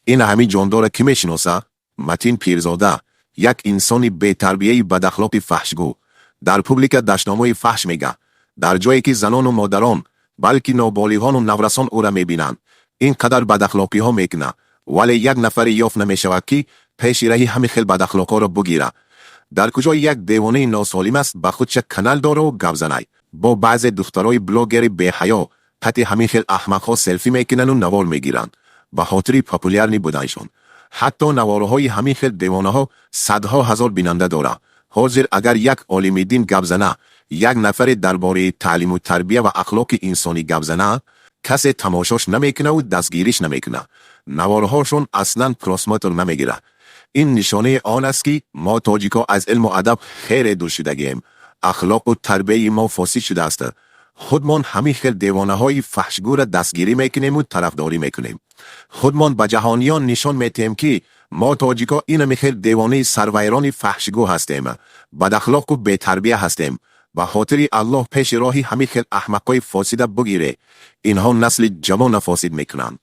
Ин ҳамин ҷондора кӣ мешиноса? Матин Пирзода, як инсони бетарбияи бадахлоқи фаҳшгӯ. Дар публика дашномҳои фаҳш мега, дар ҷое ки занону модарон, балки ноболиғону наврасон ӯра мебинанд, ин қадар бадахлоқиҳо мекунад, вале як нафаре ёфт намешавад, ки пеши раҳи ҳамин хел бадахлоқҳоро бугира. Дар куҷо як девонаи носолим аст, ба худша канал дору гапзанай. Бо баъзе духтарои блогери беҳаё қати ҳамин хел аҳмақҳо селфи мекунану навор мегиранд ба хотири популярный буданшон. Ҳатто наворҳои ҳамин хел девонаҳо садҳо ҳазор бинанда дорад. Ҳозир агар як олими дин гап зана, як нафаре дар бораи таълиму тарбия ва ахлоқи инсонӣ гап зана, касе тамошош намекунаву дастгириш намекунад. Наворҳошон аслан просмотр намегирад. Ин нишонаи он аст, ки мо тоҷикҳо аз илму адаб хеле дур шудагием. Ахлоқу тарбияи мо фосид шудааст. Худмон ҳамин хел девонаҳои фаҳшгӯра дастгирӣ мекунему тарафдорӣ мекунем. Худмон ба ҷаҳониён нишон метиҳем, ки мо тоҷикҳо инами хел девонаи сарвайрони фаҳшгӯ ҳастем, бадахлоқу бетарбия ҳастем. Ба хотири Аллоҳ, пеши роҳи ҳамин хел аҳмақҳои фосида бугире. Инҳо насли ҷавона фосид мекунанд.